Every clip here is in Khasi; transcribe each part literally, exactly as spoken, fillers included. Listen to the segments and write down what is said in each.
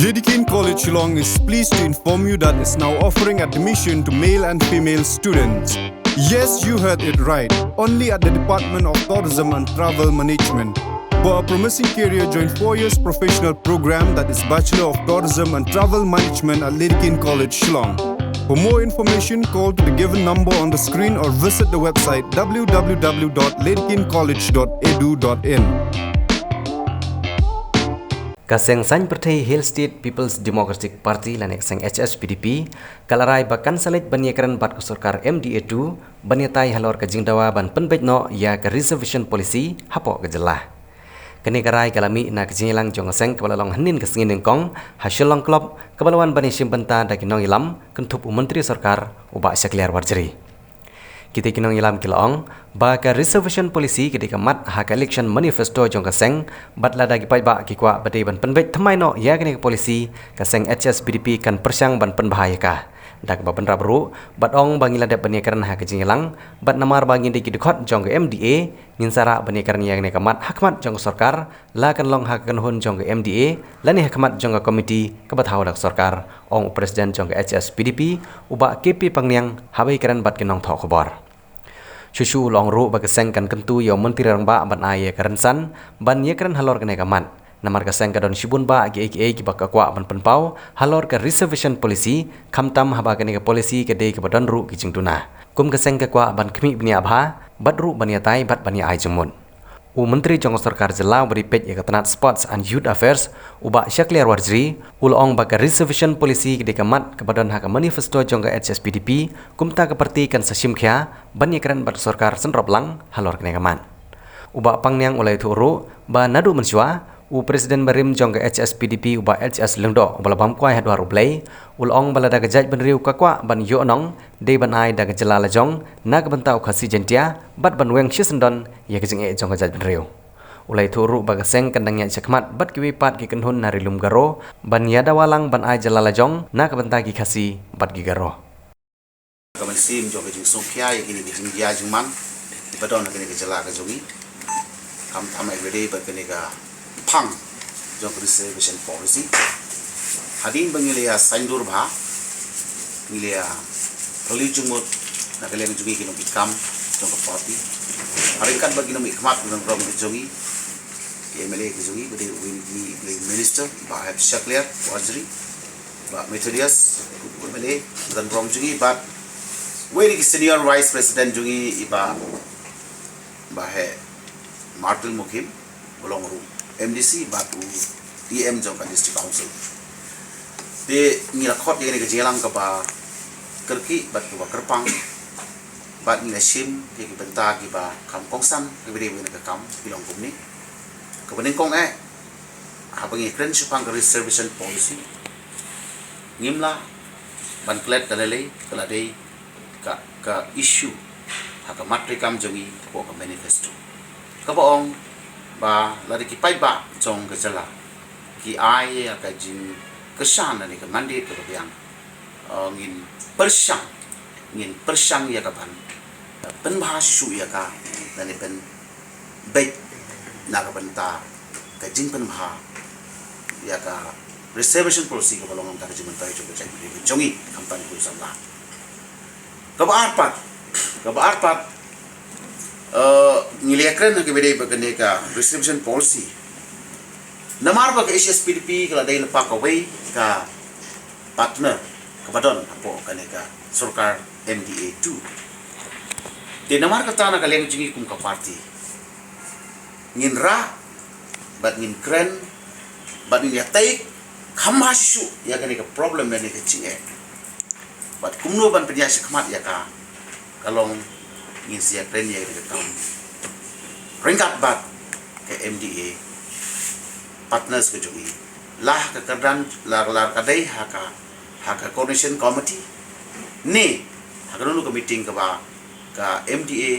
Dedekind College Shillong is pleased to inform you that it's now offering admission to male and female students. Yes, you heard it right. Only at the Department of Tourism and Travel Management. For a promising career, join four years professional program, that is Bachelor of Tourism and Travel Management at Dedekind College Shillong. For more information, call to the given number on the screen or visit the website w w w dot dedekind college dot e d u dot i n. Ka seng saiñ pyrthei Hill State People's Democratic Party lane ka seng H S P D P ka la rai ba kan sa leit ban ïakren bad ka sorkar M D A two ban ïatai halor ka jingdawa ban pynbeit noh ïa ka reservation policy hapoh ka jylla. Kane ka rai ka la mih na ka jingïalang jong ka seng kaba la long hynnin ka sngi nyngkong ha Shillong Club, kaba la wan ban ïashim bynta da ki nongïalam kynthup u Myntri Sorkar u Bah Shakliar Warjri. Kita ki nongïalam ki la ong ba ka reservation policy ka dei ka mat ha ka election manifesto jong ka seng, bad lada ki paidbah ki kwah ba dei ban pynbeit thymmai noh ïa kane ka policy, ka seng H S P D P kan pyrshang ban pynbha ïa ka. Da kaba bynrap ruh bad ong ba ngi la dep ban ïakren ha ka jingïalang, bad namar ba ngi dei ki dkhot jong ka M D A, ngin sa rah ban ïakren ïa kane ka mat ha khmat jong ka sorkar, la kan long ha ka kynhun jong ka M D A lane ha khmat jong ka komiti kaba thaw da ka sorkar, ong u President jong ka H S P D P u Bah K P Pangniang haba ïakren bad ki nongthoh khubor. Shuh shuh u la ong ruh ba ka seng kan kyntu ïa u Myntri Rangbah ban ai ïa ka rynsan ban ïakren halor kane ka mat, namar ka seng ka don shibun bah kiei kiei kiba ka kwah ban pynpaw halor ka reservation policy, khamtam haba kane ka policy ka dei kaba don ruh ki jingduna. Kum ka seng ka kwah ban khmih bniah bha bad ruh ban ïatai bad ban ïa ai jingmut. U Myntri jong ka sorkar jylla uba dei peit ïa ka tnat Sports and Youth Affairs u Bah Shakliar Warjri u la ong ba ka reservation policy ka dei ka mat kaba don ha ka manifesto jong ka H S P D P, kumta ka parti kan sa shim khia ban ïakren bad ka sorkar synrop lang halor kane ka mat. U Bah Pangniang u la ïathuh ruh ba naduh mynshuwa u President barim jong ka H S P D P u Bah H S Lyngdoh uba la bam kwai ha dwar U Blei, u la ong ba lada ka jaitbynriew ka kwah ban ïoh nong, dei ban ai da ka jylla la jong na ka bynta u Khasi Jaiñtia bad ban weng shisyndon ïa ka jingeh jong ka jaitbynriew. U la ïathuh ruh ba ka seng kan dang ïaid shakhmat bad kiwei pat ki kynhun na Ri Lum Garo ban ïadawa lang ban ai jylla la jong na ka bynta ki Khasi bad ki Garo. Ka mynsiem jong ka jingsngewkhia ïa kine ki jingjia jingman kiba don ha kane ka jylla ka jong ngi. Khamtam ïa kaba dei bad kane ka phang jong ka reservation policy. Hadien ba ngi la ïa saiñdur bha, ngi la ïa phylliew jingmut na ka liang jong ngi ki nongmihkhmat jong ka party, ha ryngkat bad ki nongmihkhmat ki nongburom ki jong ngi, ki M L A ki jong ngi, ba dei uwei na ki, uwei u Minister Bah Shakliar Warjri, Bah Methodius, uwei u M L A, ki nongburom jong ngi, bad uwei na ki Senior Vice President jong ngi, i Bah, Bah Martin Mukhim, ba long ruh M D C bad u E M jong ka District Council. Te ngi la khot ïa kane ka jingïalang kaba kyrkieh bad kaba kyrpang, bad ngi la shim ïa ki bynta kiba kham kongsan kiba dei ha kane ka kam ki long kumne. Kaba nyngkong eh, haba ngi kren shaphang ka reservation policy, ngim lah ban klet da lei lei, ka la dei ka, ka issue ha ka mat treikam jong ngi hapoh ka manifesto, kaba ong ba lada ki paidbah jong ka jylla ki ai ïa ka jingkyrshan lane ka mandate kaba biang, eh, ngin pyrshang, ngin pyrshang ïa ka ban, eh, pynbha shuh shuh ïa ka lane pyn beit na ka bynta ka jingpynbha ïa ka reservation policy kaba long na ka bynta ka jingmyntoi jong ka jaitbynriew jong ngi, khamtam ki khun samla. Kaba ar pat, kaba ar pat, eh, ngi la ïakren ha kaba dei bad kane ka reservation policy namar ba ka H S P D P ka la dei lypa kawei ka partner kaba don hapoh kane ka sorkar M D A two. Te namar kata na ka liang jong ngi kum ka party ngin rah bad ngin kren bad ngin ïatai kham bha shuh shuh ïa kane ka problem lane ka jingeh, bad kumno ban pynïaid shakhmat ïa ka, ka long ngin sa ïakren ïa kane ka kam ryngkat bad ka M D A partners ka jong ngi, la ha ka kyrdan, la, la ka dei ha ka, ha ka coordination committee ne ha kano kano ka meeting kaba ka M D A,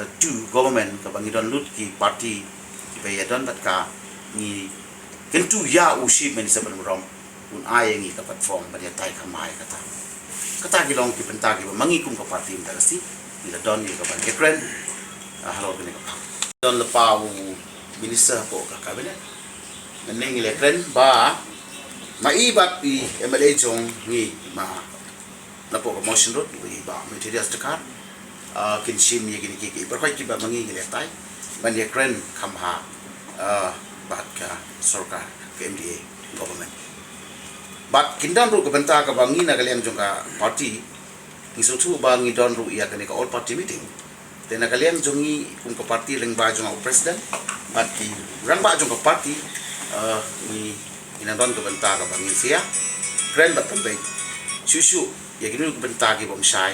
eh, two government kaba ngi don lut ki party kiba ïadon bad ka, ngi kyntu ïa u Chief Minister ban burom un ai ïa ngi ka platform ban ïatai kham bha ïa kata. Kata ki long ki bynta kiba ma ngi kum ka party mynta ka sngi ngi la don ïa ka ban ïakren, ah, halor kane ka phang. Don lypa u minister hapoh ka cabinet. Mynne ngi la kren ba Ma i bad i M L A jong ngi ma napoh ka Mawshynrut, i Bah Methodius Dkhar, ah, kin shim ïa kine ki, ki baroh kiba ma ngi ngi lehtai ban ïakren kham bha, ah, bad ka sorkar, ka M D A government. Bad kin don ruh ka bynta kaba ngi na ka liang jong ka party ngi sngewthuh ba ngi don ruh ïa kane ka all party meeting. Te na ka liang jong ngi kum ka party lyngba jong u president bad ki rangbah jong ka party, eh, ngi, ngi nang don ka bynta kaba ngin sa ïakren bad pynbeit shuh shuh ïa kino ka bynta ki bym shai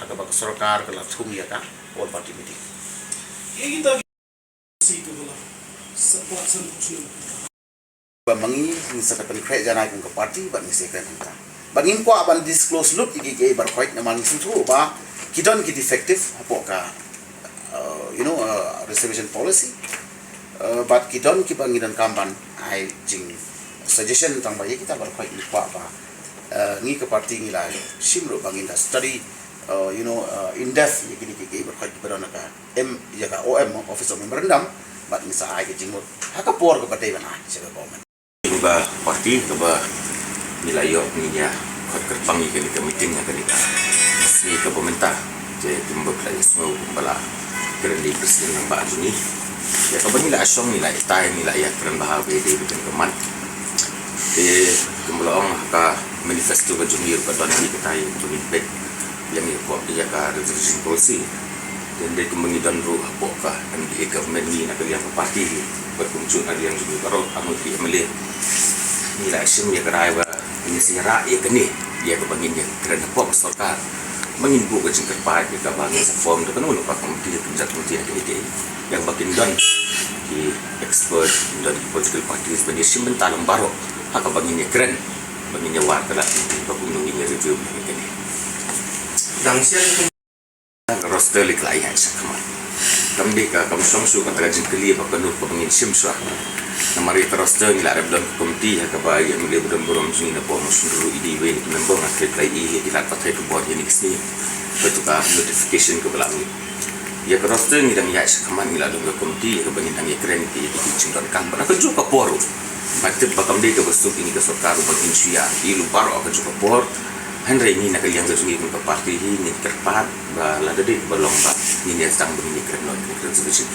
ha kaba ka sorkar ka la thung ïa ka all party meeting. Ba ma ngi ngi sa ka pynkhreh janai kum ka party bad ngi sa kren hangta. Ba ngim kwah ban disclose lut ïa ki, ki baroh, namar ngi sngewthuh ba ki don ki defective hapoh ka, uh, you know, uh, reservation policy. Uh, bad ki don kiba ngi donkam ban ai jing suggestion tang ba ïa kita baroh ngi kwah ba, uh, ngi ka party ngi la shim ruh ba ngin da study, uh, you know, uh, in depth ïa kine ki, ki baroh kiba don ha ka M, ïa ka O M, Office of Memorandum, bad ngi sa ai ka jingmut ha ka por kaba dei ban ai sha ka government. Ba party kaba ngi la ïoh, ngi ïa khot kyrpang ïa kane ka meeting ha kane ka sngi kaba mynta. Te kumba phi la ïa sngew kumba la kren da i president rangbah jong ngi, ïa kaba ngi la shong, ngi la ïa tai, ngi la ïa kren bha ba dei ba kane ka mat. Te kumba la ong ha ka manifesto ka jong ngi ruh ka don hi katai kaba ngi peit ïa ngi hapoh ïa ka reservation policy. Te hynrei kumba ngi don ruh hapoh ka M D A government, ngi na ka liang ka party hi, bad kumjuh na liang jong ngi baroh, ha ngi ki M L A, ngi la shim ïa ka rai ba ngin sa ïa rah ïa kane, ïa kaba ngin ïa kren hapoh ka sorkar ba ngin buh ka jingkyrpad ïa kaba ngin sa form da kano kano ka committee, ka jait committee ha kane ka, ïa kaba kin don ki expert, kin don ki political parties ban ïa shim bynta lang baroh ha kaba ngin ïa kren, ba ngin ïa wad ka lad committee ba kumno ngin ïa review ïa kane. Dang shen Ka roster lei ka la ïaid shakhmat. Kam dei ka, kam shong shuh kata ka jingkylli ba kano kaba ngin shim shuwa. Namar ïa ka roster ngi la rep don ka komiti ha kaba ïa ngi lei ba don burom jong ngi na Mawshynrut i dei iwei na ki member, nga khlem lei i ïa ki lad pathai khubor ïa kine ki sngi. Kata ka notification kaba la mih. Ïa ka roster ngi dang ïaid shakhmat, ngi la don ka komiti ïa kaba ngin dang ïakren ïa ki, ïa ki jingdonkam ba na kajuh ka por. Nga tip ba kam dei kaba suk ïa ngi ka sorkar ba ngin shu ïa i lu baroh ha kajuh ka por. Hynrei ngi na ka liang ka jong ngi kum ka party hi ngin kyrpad ba lada dei ba long ba ngin ïa sdang ba ngin ïa kren noh ïa kane ka resolution.